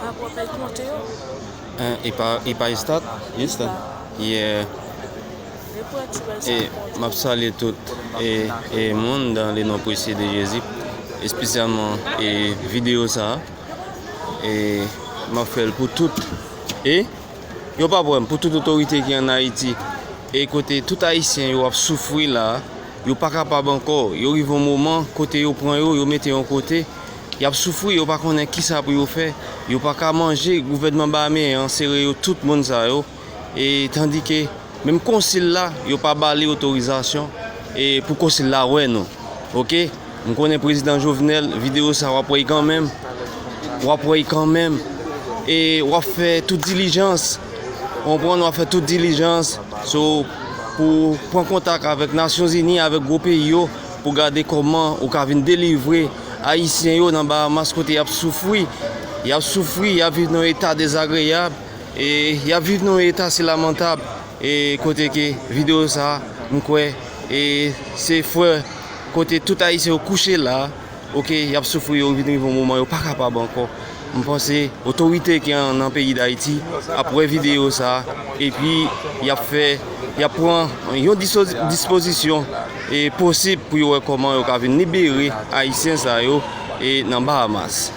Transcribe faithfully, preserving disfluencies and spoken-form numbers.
Rapò pèy k monte yo. Hein, e pa, e pa estat? Estat. Yeah. E m ap salye tout e, e moun dans le nom précieux de Jésus, espesyalman e videyo sa a. E m ap fè l pou tout. E yo pa pran m pou tout otorite ki ann Ayiti. E kote tout Ayisyen yo ap soufri la, yo pa kapab ankò. Yo rive yon moman kote yo pran yo, yo mete yon kote. Y ap soufri, yo pa konnen kisa pou yo fè. Yo pa ka manje, gouvènman bahameyen an sere yo, tout moun sa yo. E tandike menm konsil la, yo pa ba li otorizasyon e pou konsil la wè nou. Oke? M konnen prezidan Jovenel, videyo sa w ap wè kanmenm. W ap wè kanmenm. E w ap fè tout dilijans. Konprann, w ap fè tout dilijans. So, pou pran kontak avèk Nasyonzini, avèk gwo peyi yo, pou gade kòman ou ka vin delivre Ayisyen yo nan Bahamas kote y ap soufri. Y ap soufri, y ap viv nan yon eta dezagreyab. E y ap viv nan yon eta si lamantab. E kote ke videyo sa, m kwè, e se frè kote tout Ayisyen yo kouche la, oke, y ap soufri, yo vin rive yon moman yo pa kapab ankò. M panse otorite ki an, nan peyi Dayiti ap wè videyo sa, epi y ap fè, y ap pran yon diso-, dispozisyon e posib pou yo wè kòman yo ka vin libere Ayisyen sa yo e nan Bahamas.